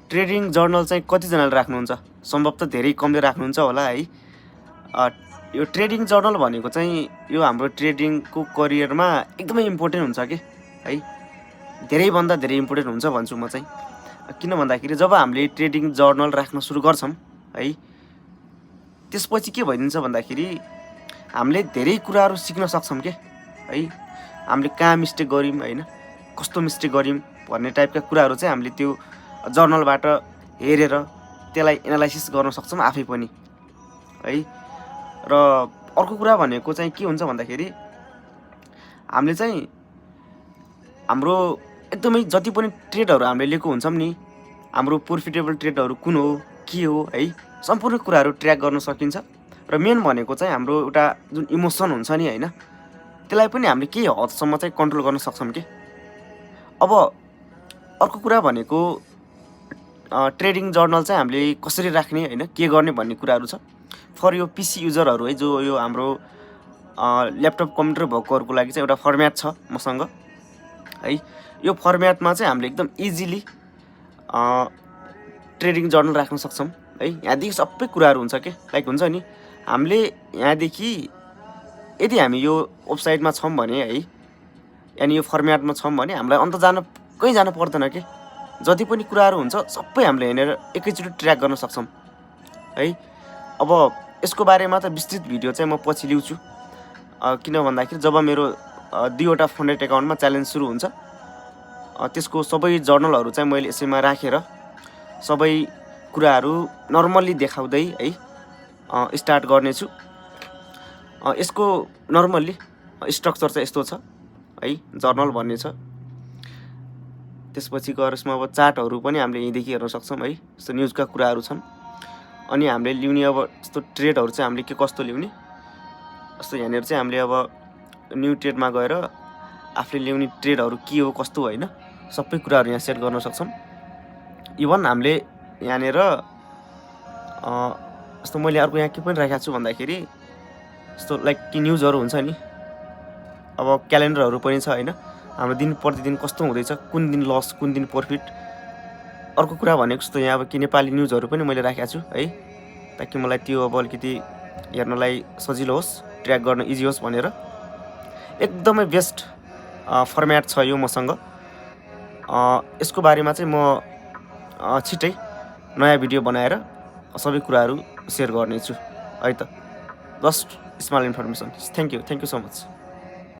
Trading journal चाहिँ कतिजनाले राख्नुहुन्छ? सम्भवतः धेरै कमले राख्नुहुन्छ होला है। यो ट्रेडिङ जर्नल भनेको चाहिँ यो हाम्रो ट्रेडिङको करियरमा एकदमै इम्पोर्टेन्ट हुन्छ कि है, धेरैभन्दा धेरै इम्पोर्टेन्ट हुन्छ भन्छु म चाहिँ। किन भन्दाखेरि जब हामीले ट्रेडिङ जर्नल राख्न सुरु गर्छौँ है, त्यसपछि के भइदिन्छ भन्दाखेरि हामीले धेरै कुराहरू सिक्न सक्छौँ के है। हामीले कहाँ मिस्टेक गऱ्यौँ होइन, कस्तो मिस्टेक गऱ्यौँ भन्ने टाइपका कुराहरू चाहिँ हामीले त्यो जर्नलबाट हेरेर त्यसलाई एनालाइसिस गर्न सक्छौँ आफै पनि है। र अर्को कुरा भनेको चाहिँ के हुन्छ भन्दाखेरि हामीले चाहिँ हाम्रो एकदमै जति पनि ट्रेडहरू हामीले लिएको हुन्छौँ नि, हाम्रो प्रोफिटेबल ट्रेडहरू कुन हो के हो है, सम्पूर्ण कुराहरू ट्र्याक गर्न सकिन्छ। र मेन भनेको चाहिँ हाम्रो एउटा जुन इमोसन हुन्छ नि होइन, त्यसलाई पनि हामीले केही हदसम्म चाहिँ कन्ट्रोल गर्न सक्छौँ कि। अब अर्को कुरा भनेको ट्रेडिङ जर्नल चाहिँ हामीले कसरी राख्ने होइन, के गर्ने भन्ने कुराहरू छ। फर यो पिसी युजरहरू है, जो यो हाम्रो ल्यापटप कम्प्युटर भएकोहरूको लागि चाहिँ एउटा फर्म्याट छ मसँग है। यो फर्म्याटमा चाहिँ हामीले एकदम इजिली ट्रेडिङ जर्नल राख्न सक्छौँ है। यहाँदेखि सबै कुराहरू हुन्छ के, लाइक हुन्छ नि हामीले यहाँदेखि यदि हामी यो वेबसाइटमा छौँ भने है, यानि यो फर्म्याटमा छौँ भने हामीलाई अन्त कहीँ जानु पर्दैन के। जति पनि कुराहरू हुन्छ सबै हामीले हेरेर एकैचोटि ट्र्याक गर्न सक्छौँ है। अब यसको बारेमा त विस्तृत भिडियो चाहिँ म पछि ल्याउँछु। किन भन्दाखेरि जब मेरो 2वटा फन्डेड एकाउन्टमा च्यालेन्ज सुरु हुन्छ, त्यसको सबै जर्नलहरू चाहिँ मैले यसैमा राखेर सबै कुराहरू नर्मल्ली देखाउँदै है स्टार्ट गर्नेछु। यसको नर्मल्ली स्ट्रक्चर चाहिँ यस्तो छ है, जर्नल भन्ने छ। त्यसपछि गएर यसमा अब चार्टहरू पनि हामीले यहीँदेखि हेर्न सक्छौँ है, यस्तो न्युजका कुराहरू छन्। अनि हामीले ल्याउने अब यस्तो ट्रेडहरू चाहिँ हामीले के कस्तो ल्याउने, जस्तो यहाँनिर चाहिँ हामीले अब न्यू ट्रेडमा गएर आफूले ल्याउने ट्रेडहरू के हो कस्तो होइन, सबै कुराहरू यहाँ सेट गर्न सक्छौँ। इभन हामीले यहाँनिर यस्तो मैले अर्को यहाँ के पनि राखेको छु भन्दाखेरि यस्तो लाइक कि न्युजहरू हुन्छ नि, अब क्यालेन्डरहरू पनि छ होइन, हाम्रो दिन प्रतिदिन कस्तो हुँदैछ, कुन दिन लस कुन दिन प्रफिट। अर्को कुरा भनेको जस्तो यहाँ अब कि नेपाली न्युजहरू पनि मैले राखेको छु है, ताकि मलाई त्यो अब अलिकति हेर्नलाई सजिलो होस्, ट्र्याक गर्न इजी होस् भनेर। एकदमै बेस्ट फर्म्याट छ यो मसँग। यसको बारेमा चाहिँ म छिट्टै नयाँ भिडियो बनाएर सबै कुराहरू सेयर गर्नेछु है त। Just small information. Thank you so much.